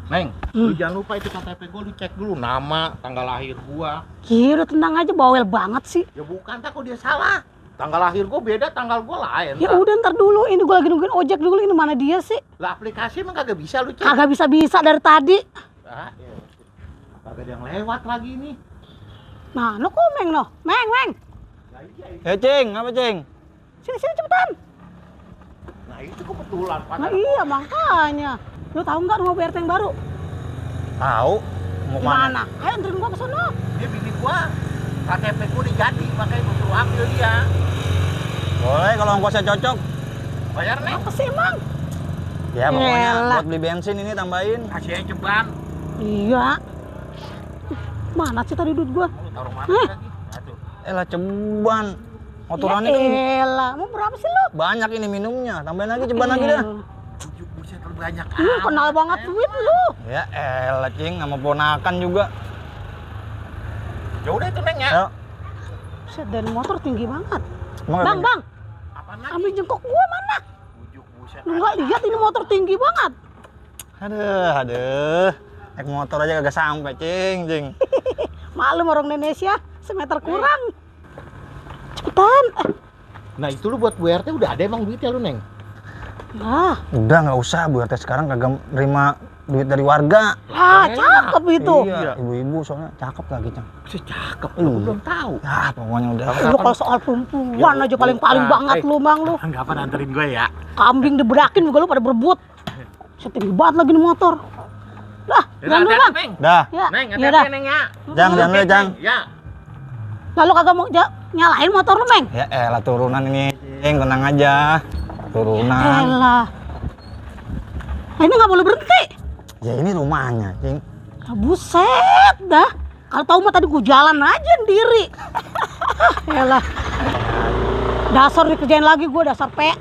Neng, lu jangan lupa itu KTP gue, lu cek dulu nama, tanggal lahir gua. Udah tenang aja, bawel banget sih. Ya bukan, tak kok dia salah. Tanggal lahir gua beda, tanggal gua lain. Ya udah ntar dulu, ini gue lagi nungguin ojek dulu, ini mana dia sih? Lah aplikasi emang kagak bisa lu cek. Kagak bisa-bisa dari tadi. Ah, ya. Kagak ada yang lewat lagi nih. Nah, lo kok Meng no? Meng. Nah, iya. Cing, apa Cing? Sini cepetan. Nah itu kebetulan. Nah iya makanya. Lo tahu nggak rumah BRT yang baru? Tahu. Mau Gimana? Ayo anterin gua ke sono. Dia bini gua, KTP gua udah jadi, makanya gua suruh ambil dia. Boleh kalau ongkosnya cocok. Bayar nih. Apa sih emang? Ya pokoknya Elah. buat beli bensin ini tambahin. Kasih aja ceban. Iya. Mana sih tadi duit gua? Lu taruh mana Hah? lagi? Aduh. Elah ceban. Motorannya kan Elah, mau berapa sih lo? banyak ini minumnya. Tambahin lagi ceban lagi dah. Buset terbanyak. Lu kenal banget duit lu. Ya elah Cing, sama ponakan juga. Ya udah itu Neng ya. Ayo. Buset, dan motor tinggi banget. Emang Bang, kagak- bang, Apaan lagi? ambil jengkok gua mana? Bujuk buset. Lu nggak lihat ini motor tinggi banget. Aduh. Naik motor aja kagak sampai Cing. Maklum orang Indonesia, semeter kurang. Cepetan. Nah itu lu buat BRT udah ada emang duitnya lu Neng? Nah, Udah nggak usah, Bu RT sekarang kagak nerima duit dari warga. cakep itu. Iya, ibu-ibu soalnya cakep lagi, Cang. Buset cakep, Iya. aku belum tahu. Ya, pokoknya udah. Lu kalau soal perempuan Ya, aja paling banget lu, Bang lu. Enggak apa anterin gue ya. Kambing diberakin juga lu pada berebut. Setinggi banget lagi nih motor. Lah, jangan dulu, Bang. Neng. Dah, Ya, Neng, ya dah. hati-hati Neng ya. jangan dulu, Cang. Ya. Lalu kagak mau nyalain motor lu, Meng? Ya elah turunan ini, Cing, tenang aja. Turunan. Elah. Nah, ini nggak boleh berhenti. Ya ini rumahnya, Cing. Ah, buset dah. Kalau tahu mah tadi gua jalan aja sendiri. Elah. Dasar dikerjain lagi gua, dasar pe.